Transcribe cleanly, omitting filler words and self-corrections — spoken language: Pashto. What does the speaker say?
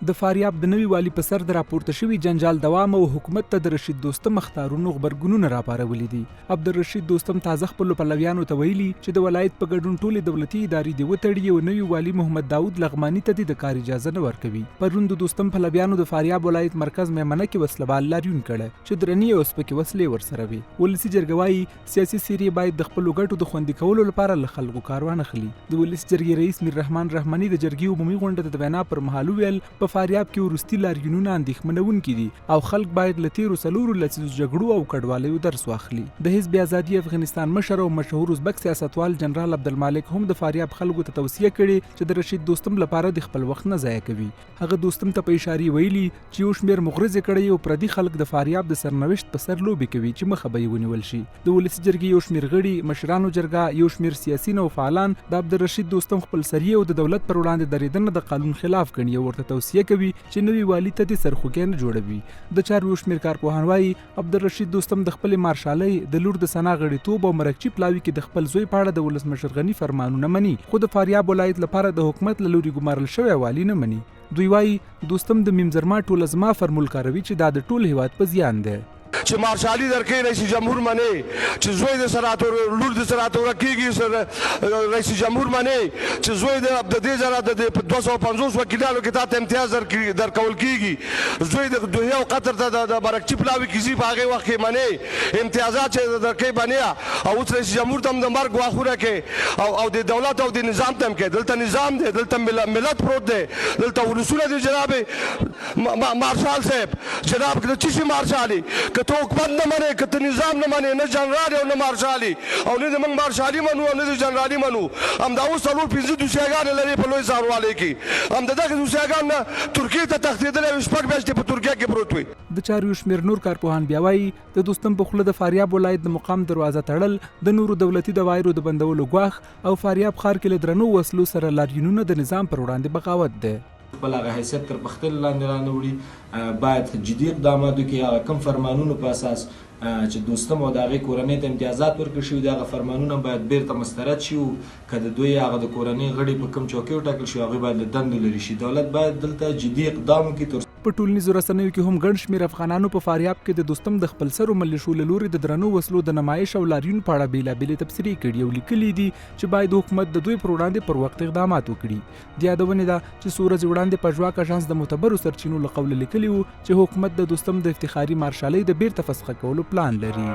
د فاریاب د نوي والي په سر د راپورته شوي جنجال دوام او حکومت ته د رشید دوستم اخطارونو غبرګونونه راپارولي دي. عبدالرشید دوستم تازه خپلو پلویانو ته ویلي چې د ولایت په ګډون ټولې دولتي ادارې دې وتړي او نوي والي محمد داود لغماني ته دې د کار اجازه نه ورکوي. پرون د دوستم پلویانو د فاریاب ولایت مرکز میمنه کې وسلهوال لاریون کړی چې درنې او سپکې وسلې ورسره وې. ولسي جرګه وايي، سیاسي څېرې باید د خپلو ګټو د خوندي کولو لپاره له خلکو کار وانخلي. د ولسي جرګې رئیس میر رحمان رحماني د جرګې عمومي غونډه ته د وینا پر مهال وویل، په فاریاب کې وروستي لاریونونه اندېښمنوونکي دي او خلک باید له تېرو څلورو لسیزو جګړو او کډوالیو درس واخلي. د حزب ازادي افغانستان مشر او مشهور ازبک سیاستوال جنرال عبدالمالک هم د فاریاب خلکو ته توصیه کړې چې د رشید دوستم لپاره دې خپل وخت نه ضایع کوي. هغه دوستم ته په اشارې ویلي چې یو شمېر مغرضې کړۍ او پردي خلک د فاریاب د سرنوشت په سر لوبې کوي چې مخه به یې ونیول شي. د ولسي جرګې یو شمېر غړي، مشرانو جرګه، یو شمېر سیاسین او فعالان د عبدالرشید دوستم خپلسري او د دولت پر وړاندې درېدنه د قانون خلاف ګڼي او ورته توصیه کوي چې نوي والي ته دې سرخوږی نه جوړوي. د چارو یو شمېر کارپوهان وايي، عبدالرشید دوستم د خپلې مارشالۍ، د لور د سنا غړیتوب او مرکچي پلاوي کې د خپل زوی په اړه د ولسمشر غني فرمانونه مني، خو د فاریاب ولایت لپاره د حکومت له لوري ګمارل شوی والي نه مني. دوی وايي، دوستم د میم زرما ټوله زما فرمول کاروي چې دا د ټول هېواد په زیان دی. چې مارشالي درکوي رئیس جمهور منې، چې زوی د سناتور لور د سناتوره کېږي رئیس جمهور منې، چې زوی د د دې ځای د دې په 250 وکیلانو کې تاته امتیاز درکول کېږي، زوی د دوحې او قطر ته د مرکچي پلاوي کې ځي په هغې وخت کې منې امتیازات چې درکوي منې او اوس رئیس جمهور ته هم د مرګ ګواښونه کوي او او د دولت او د نظام ته هم کوي. دلته نظام دی، دلته ملت پروت دی، دلته ولسونه دي. جناب مارشال صاحب، جناب که څه شي مارشالي، که ته حکومت نه منې، که ته نظام نه منې، نه جنرال او نه مارشالي او نه د موږ مارشالي منو او نه د جنرالي منو. همدا اوس څلور پنځه دوسیهګانې لرې په لوی څاروالۍ کې، هم د دغې دوسیهګانو نه ترکیې ته تښتېدلی وي، 6 میاشتې په ترکیه کې پروت وي. د چارو یو شمېر نور کارپوهان بیا وايي، د دوستم په خوله د فاریاب ولایت د مقام دروازه تړل، د نورو دولتي دوایرو د بندولو ګواښ او فاریاب ښار کې له درنو وسلو سره لاریونونه د نظام پر وړاندې بغاوت دی. خپل هغه حیثیت تر پښتنې لاندې رانه وړي، باید جدي اقدامات وکړي. هغه کوم فرمانونو په اساس چې دوستم او د هغې کورنۍ ته امتیازات ورکړل شوي دي، هغه فرمانونه باید بیرته مسترد شي او که د دوی هغه د کورنۍ غړي په کوم چوکیو ټاکل شوي، هغوی باید له دندو لرې شي. دولت باید دلته جدي اقدام وکړي تر. په ټولنیزو رسنیو کې هم ګڼ شمېر افغانانو په فاریاب کې د دوستم د خپلسرو ملیشو له لوري د درنو وسلو د نمایش او لاریون په اړه بېلابېلې تبصرې کړي او لیکلي دي چې باید حکومت د دوی پر وړاندې پر وخت اقدامات وکړي. د یادونې ده چې څو ورځې وړاندې پژواک اژانس د معتبرو سرچینو له قوله لیکلي وو چې حکومت د دوستم د افتخاري مارشالۍ د بیرته فسخه کولو پلان لري.